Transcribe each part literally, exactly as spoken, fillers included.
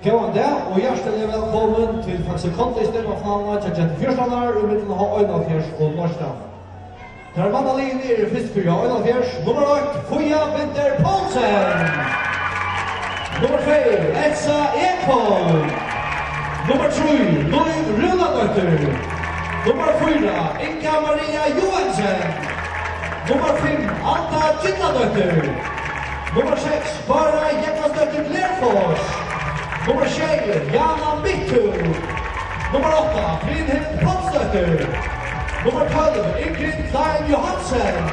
Góðan dag og hjartaliga vælkomin til Faxe Kondi stevnufinaluna hjá Gentu fjúrtan ár í millum H einoghálvfjerðs og Norðstan. Tær mannaliðini eru fyrst fyri H einoghálvfjerðs, nummar eitt, Fía Winther Poulsen. Nummar tvey, Elsa Ekholm. Nummar trý, Lív Rúnadóttir. Nummar fýra, Inga Maria Joensen. Nummar fimm, Alda Gylladóttir. Nummar seks, Bára Jógvansdóttir Glerfoss. Nummar sjey, Jana Midttún. Nummar átta, Brynhild Pálsdóttir. Nummar tólv, Ingrid Klein Johansen.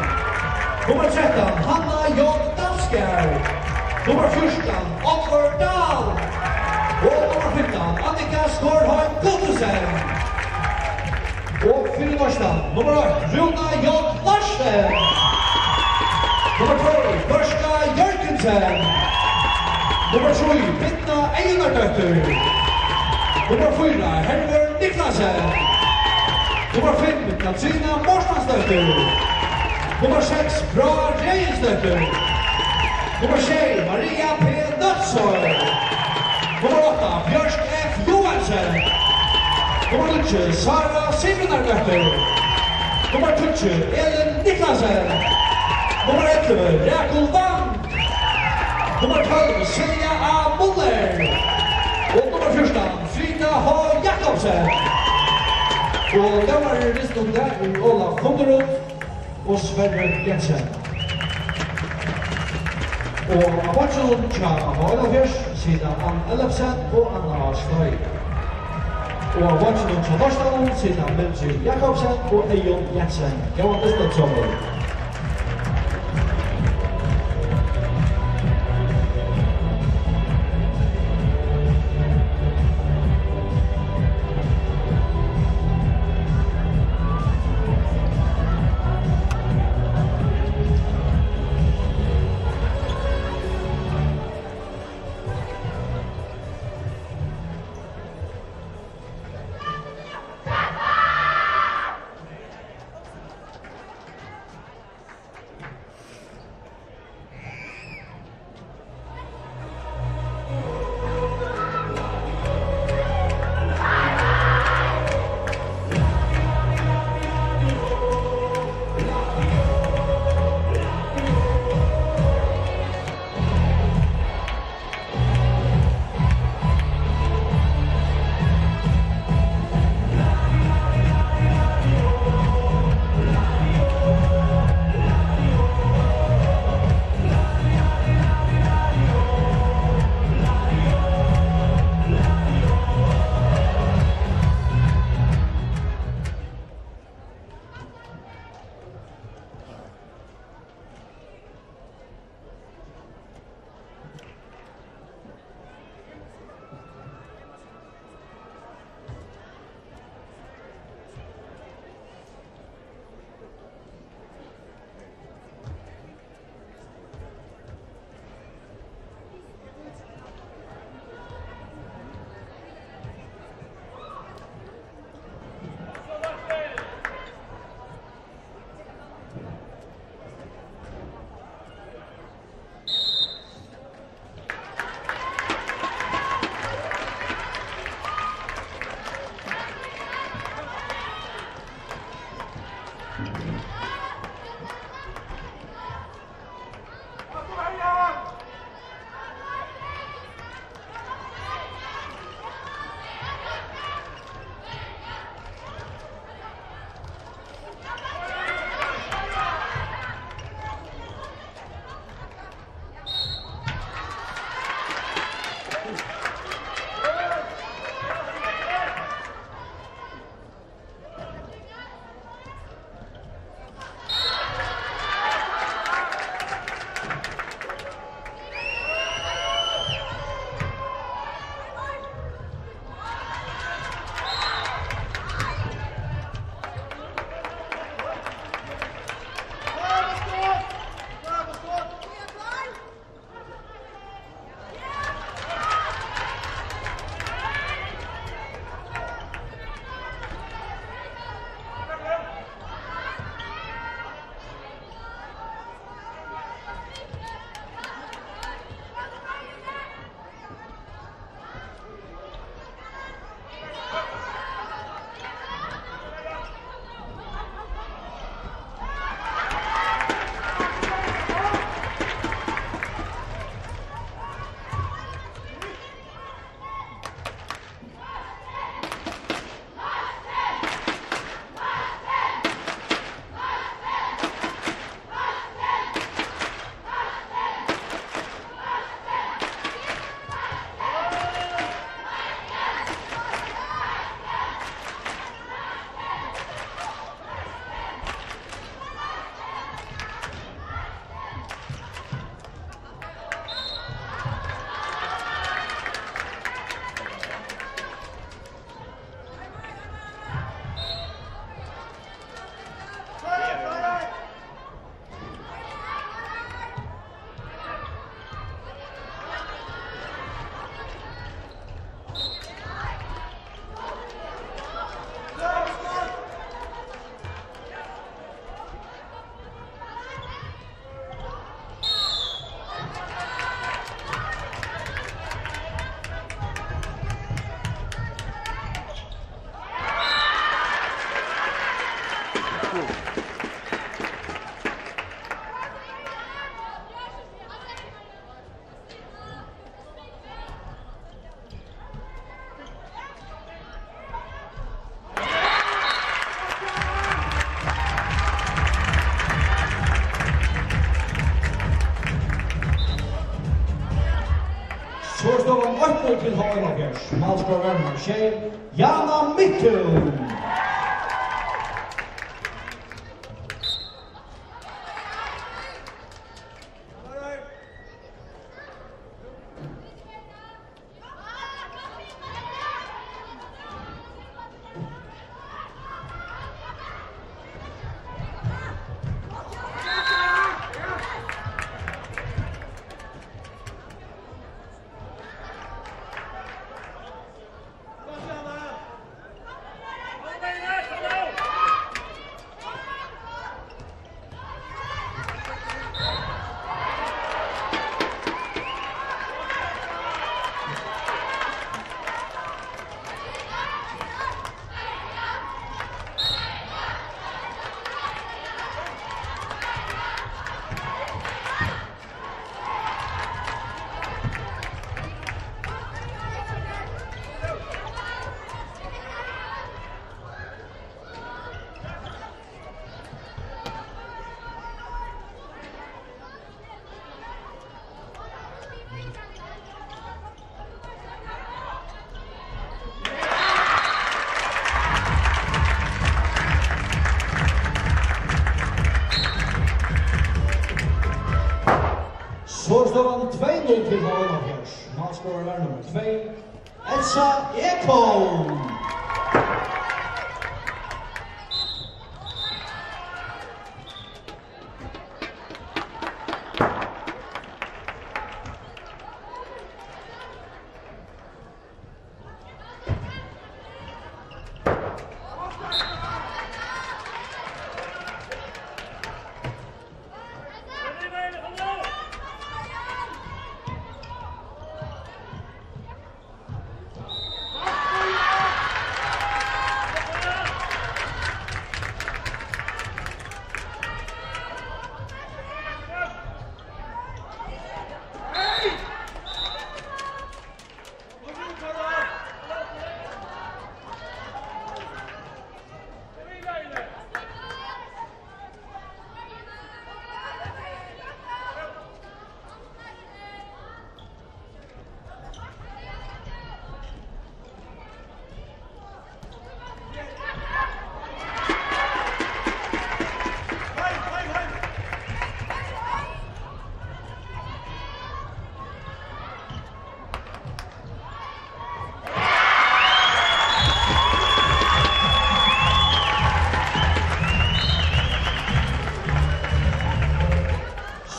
Nummar trettan, Hanna J. Dalsgaard. Nummar fjúrtan, Oddvør Dahl. Og nummar fimtan, Annika Skorheim Guttormsen. Og fyri Norðstan, nummar eitt, Rúna J. Larsen. Nummar tvey, Børka Jørgensen. Nummar trý, Birna Eginardóttir. Nummar fýra, Hervør Niklasen. Nummar fimm, Katrina Mortensdóttir. Nummar seks, Brá Regensdóttir. Nummar sjey, Maria P. Nólsoy. Nummar átta, Bjørk F. Joensen. Nummar níggju, Sara Sigrunardóttir. Nummar tíggju, Elin Niklasen. Nummar ellivu, Rakul Wang. Nummar tólv, Silja A. Muller. Og nummar fjúrtan, Frida H. Jakobsen. Og dómarar í dystinum í dag eru Óla Funderud og Sverre Jensen. Og á beinkinum hjá H einoghálvfjerðs sita Ann Ellefsen og Anna Steig. Og á beinkinum hjá Norðstanum sita Mildrid Jakobsen og Eyðun Jensen. Góðan dystin, somul. Einoghálvfjerðs, málskorarar nummar sjey, Jana Myklum. So er støðan tvey null til H L H F. Málskorarar nummar tvey, Elsa Ekholm.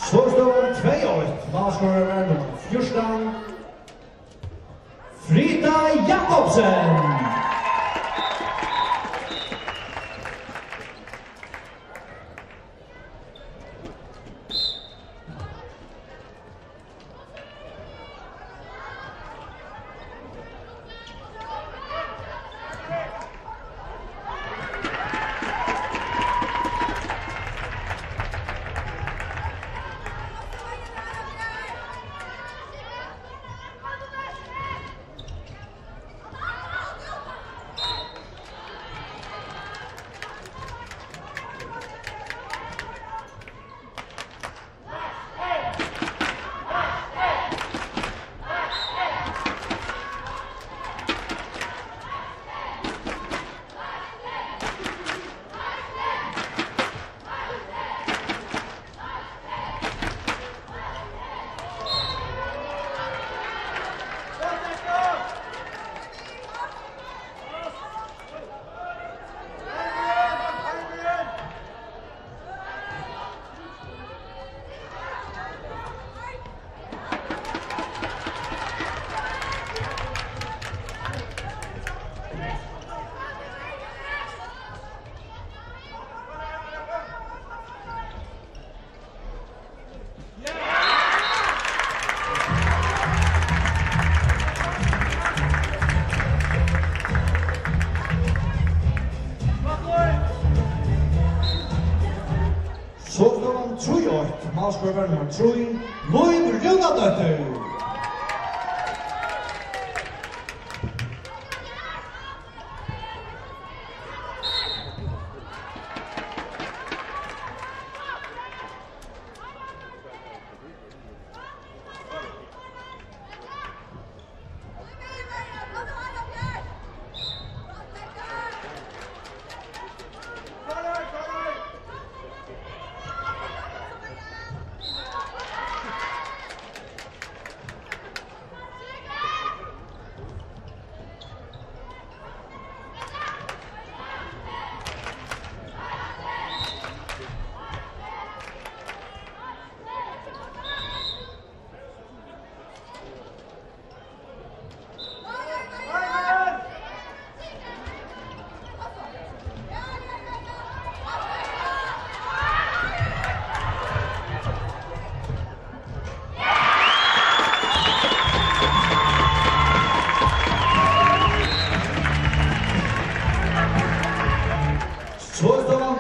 So er støðan tvey eitt. Málskorarar nummar fjúrtan, Frida Jakobsen. So er støðan trý eitt, málskorarar nummar trý, Lív Rúnadóttir.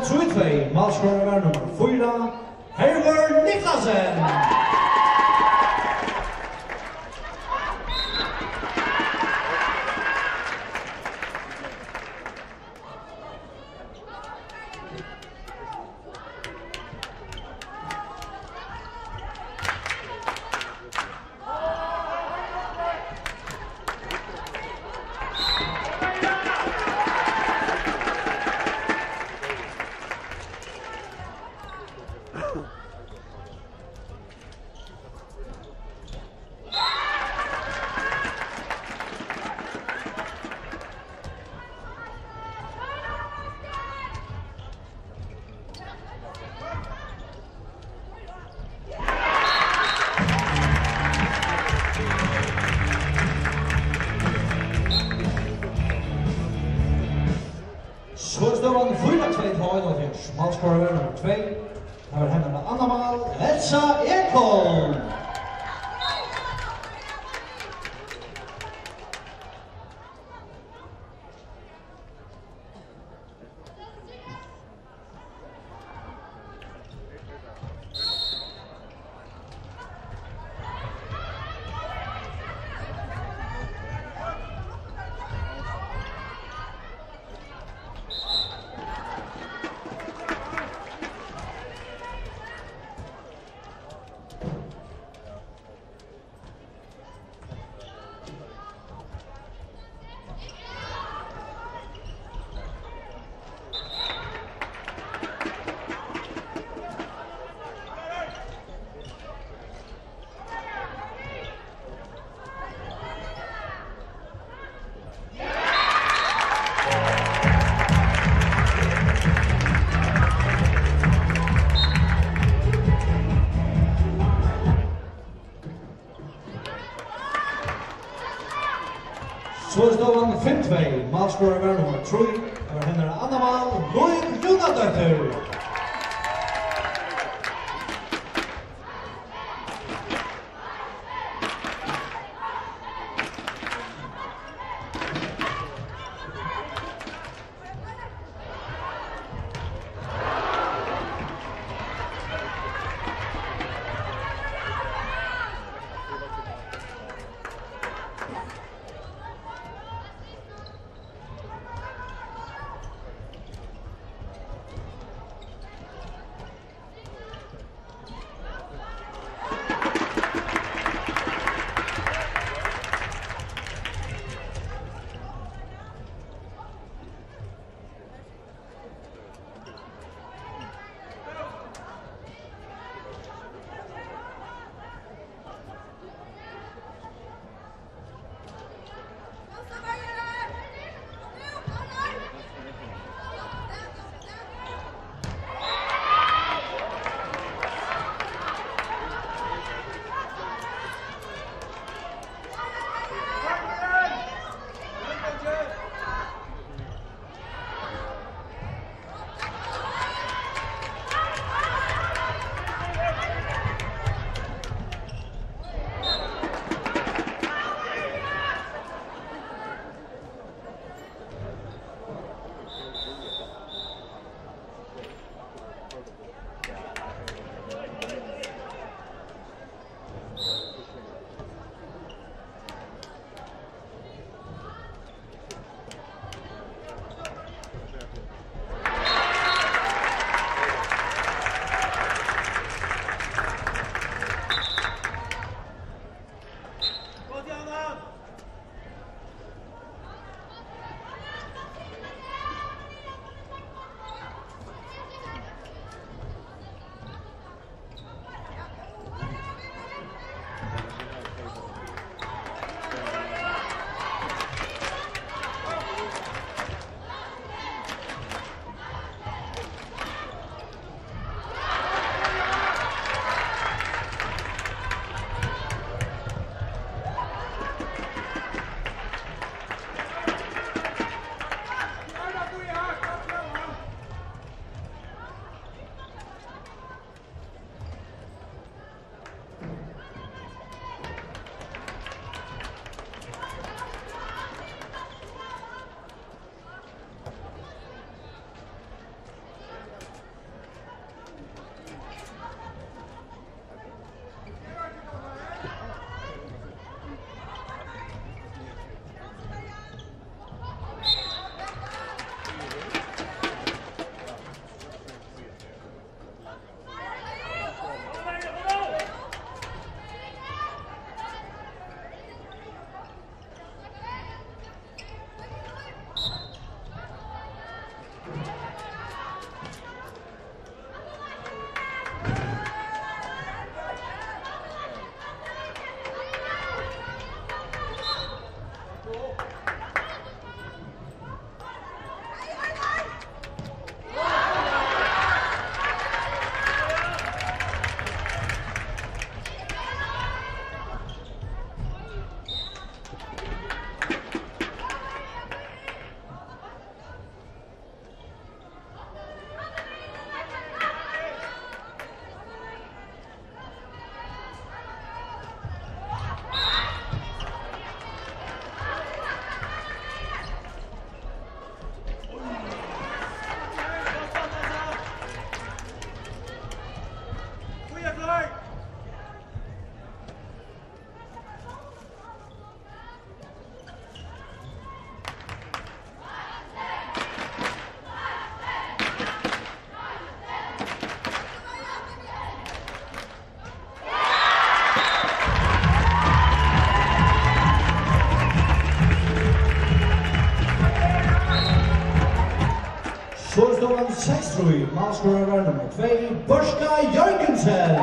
Trý tvey, málskorari var nummar fýra, Hervør Niklasen. So er støðan fýra tvey til Einoghálvfjerðs. Málskorari nummar tvey. Tað var hennara annað mál, Elsa Ekholm. So er støðan fimm tvey. Málskorari var nummar trý. Tað var hennara annað mál, Lív Rúnadóttir. Seks trý, málskorarar nummar tvey, Børka Jørgensen.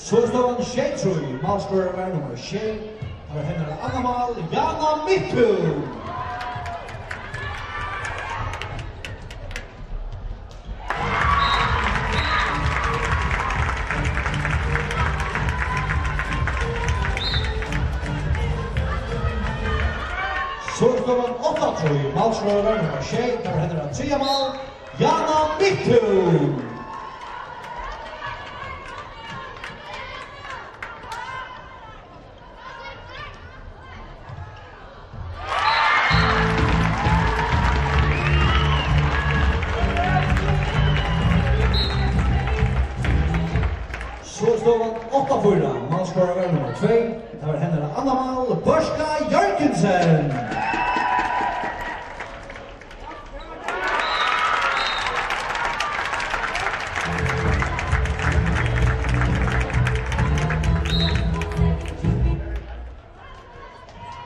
So er støðan sjey trý, málskorarar nummar sjey, har hennara annað mál, Jana Midttún. So er støðan átta trý, málskorarar nummar sjey, har hennara triðja mál, Jana Midttún. So er støðan átta fýra, málskorarar nummar tvey, tað var hennara annað mál, Børka Jørgensen.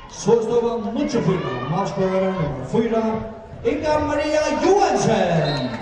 So er støðan níggju fýra, málskorarar nummar fýra, Inga Maria Joensen.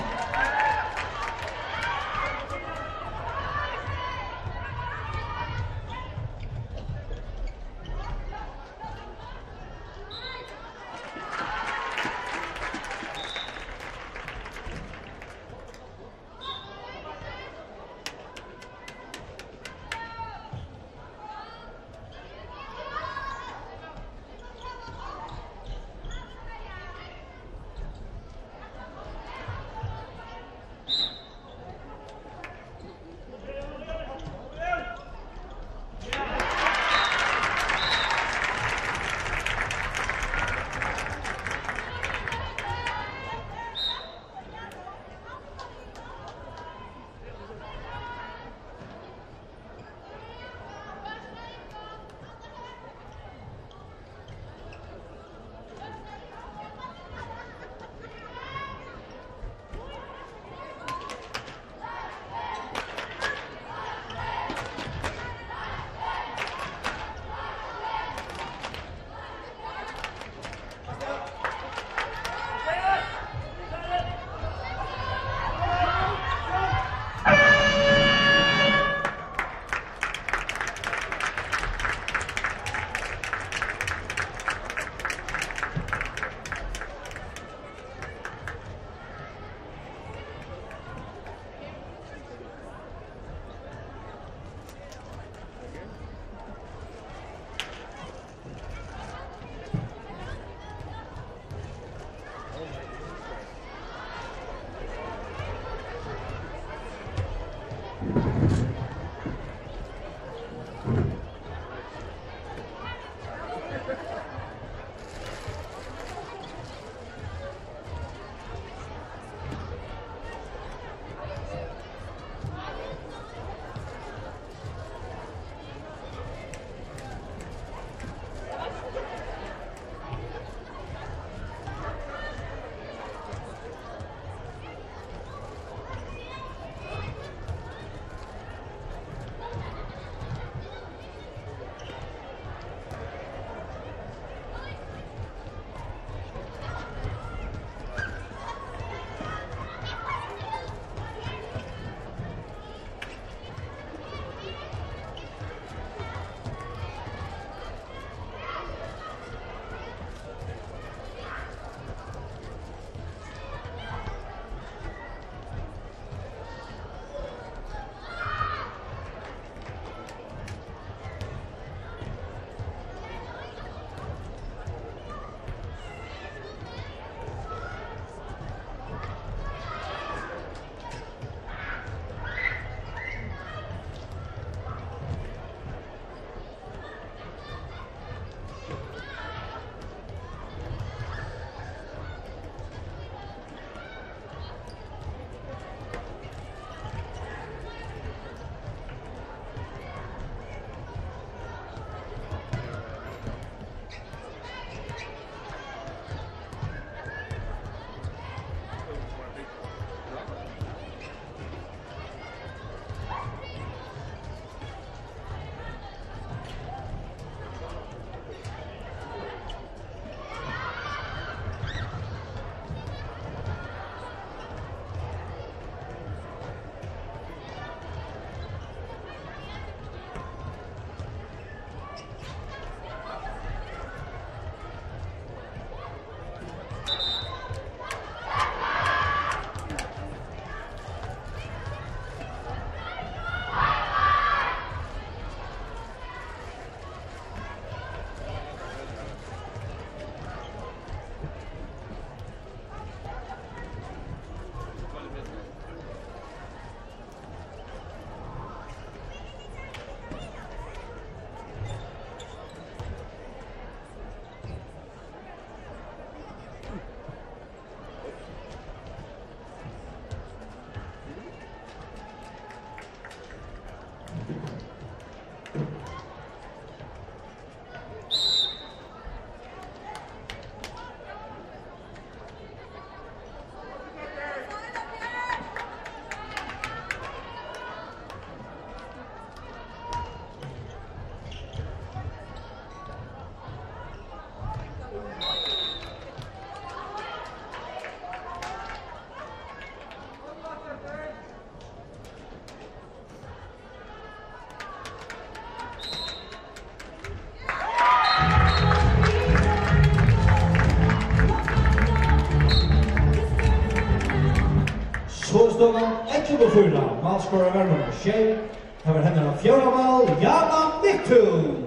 Stovan ellivu fýra, málskorarar nummar sjey, tað var hennara fjórða mál, Jana Midttún.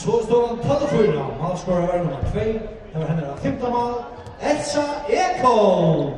So er støðan tólv fýra. Málskorarar nummar tvey, tað var hennara fimta mál, Elsa Ekholm.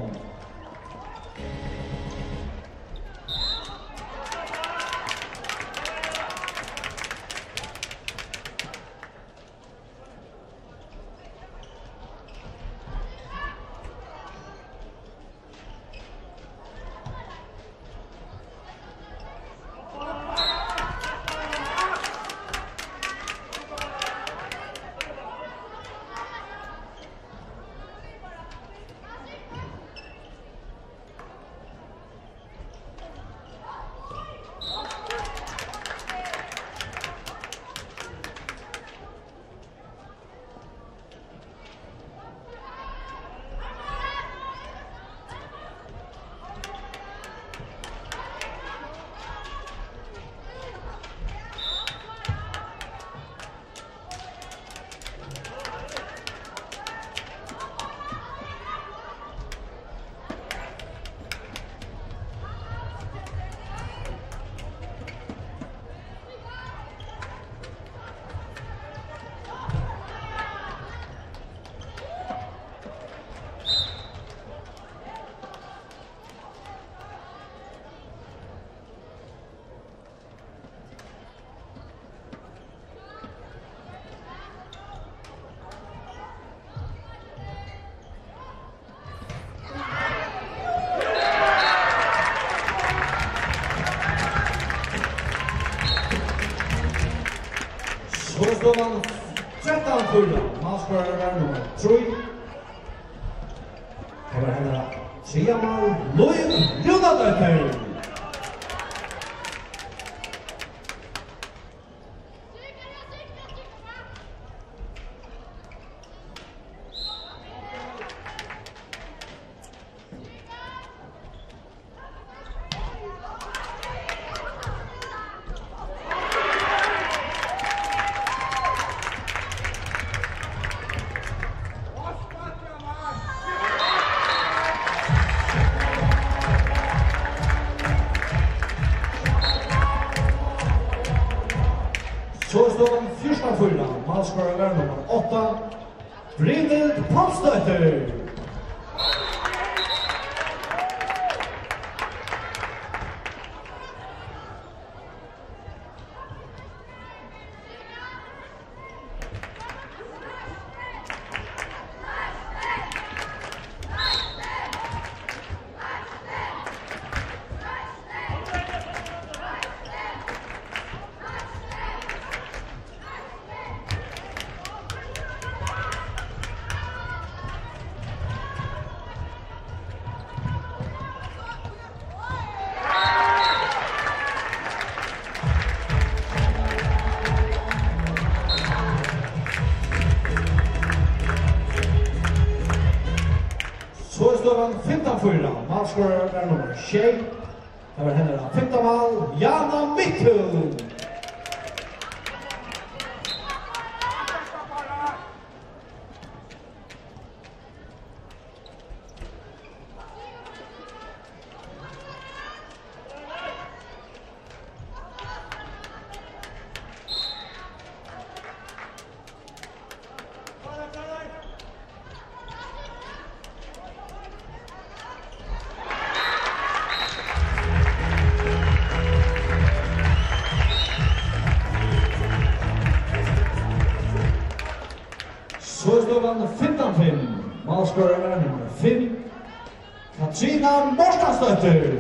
So er støðan trettan fýra. Málskorarar nummar trý, tað var hennara triðja mál, Lív Rúnadóttir. So er støðan fjúrtan fýra. Málskorarar nummar átta, Brynhild Pálsdóttir. So er støðan fimtan fýra. Málskorarar nummar sjey, tað var hennara fimta mál, Jana Midttún. So er støðan fimtan fimm. Málskorarar nummar fimm, Katrina Mortensdóttir.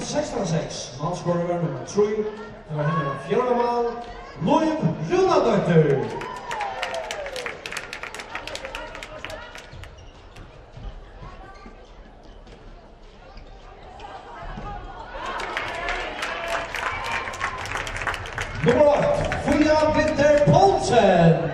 Sekstan seks, málskorari var nummar trý, tað var hennara fjórða mál, Lív Rúnadóttir. Nummar eitt, Fía Winther Poulsen.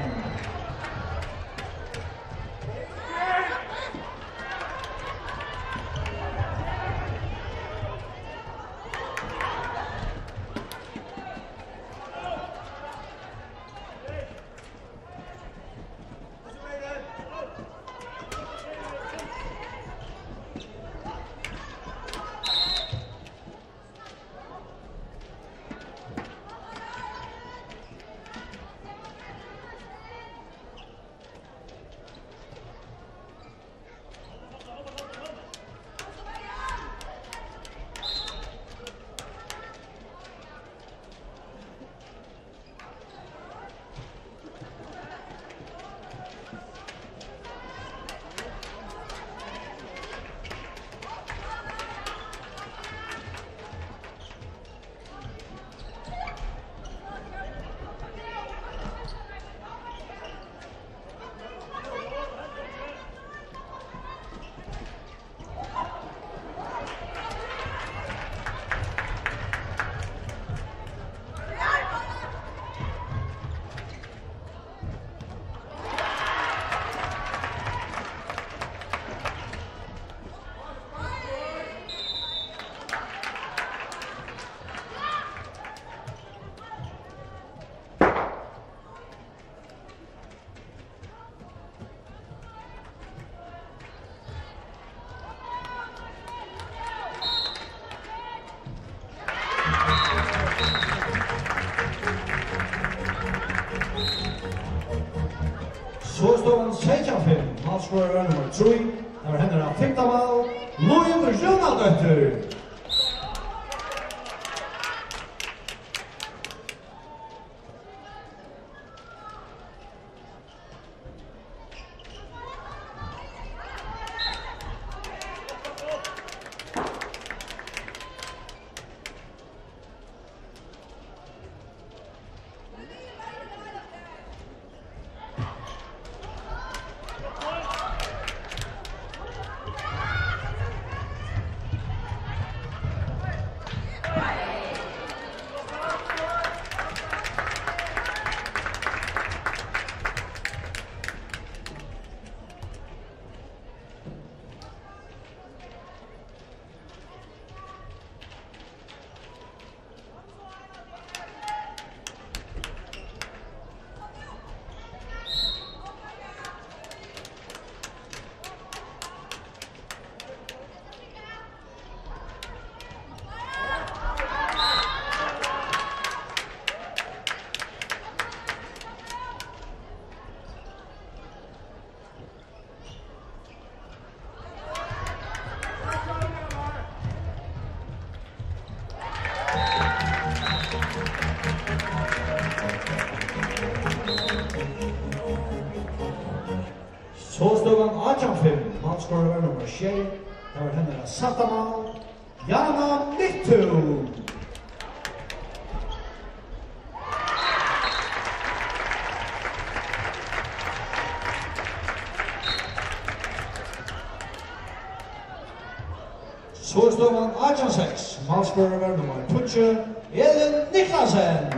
So stóð hann seytjan fimm, málskorari var nummar trý, tað var hennara fimta mál, Lív Rúnadóttir. So stóð hann átjan fimm, málskorari var nummar sjey, tað var hennara sætta mál, Jana Midttún. So stóð hann átjan seks, málskorari var nummar tíggju, Elin Niklasen.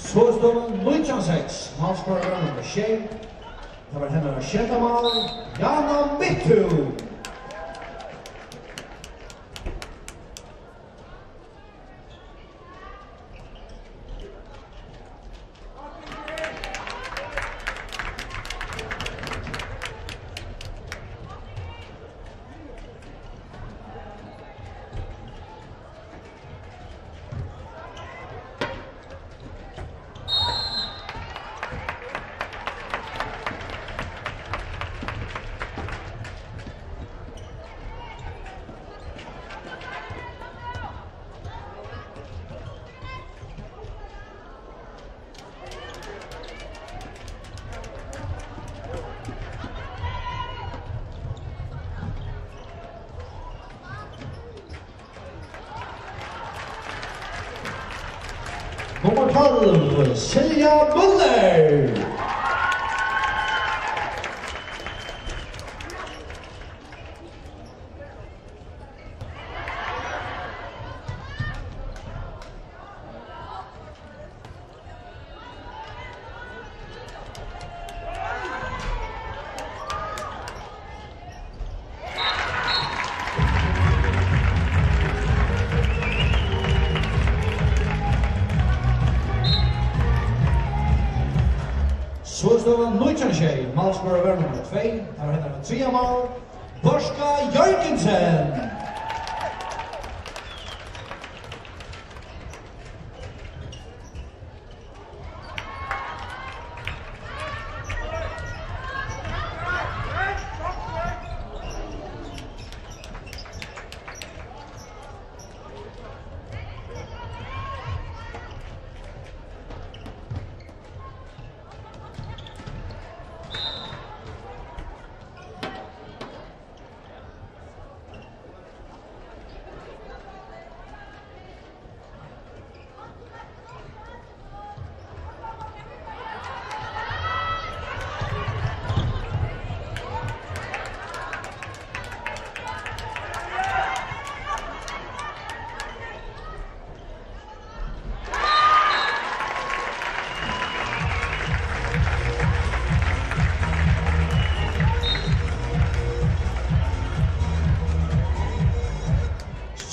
So er støðan nítjan seks. Málskorari var nummar sjey. Tað var hennara sjeynda mál. Jana Midttún. Nummar tólv, Silja Møller. So er støðan nítjan sjey. Málskorari var nummar tvey. Tað var hennara triðja mál. Børka Jørgensen.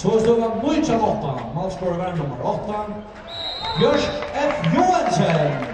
So er støðan nítjan átta. Málskorari var nummar átta, Bjørk F. Joensen.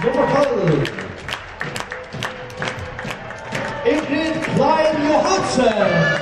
Nummar tólv, Ingrid Klein Johansen.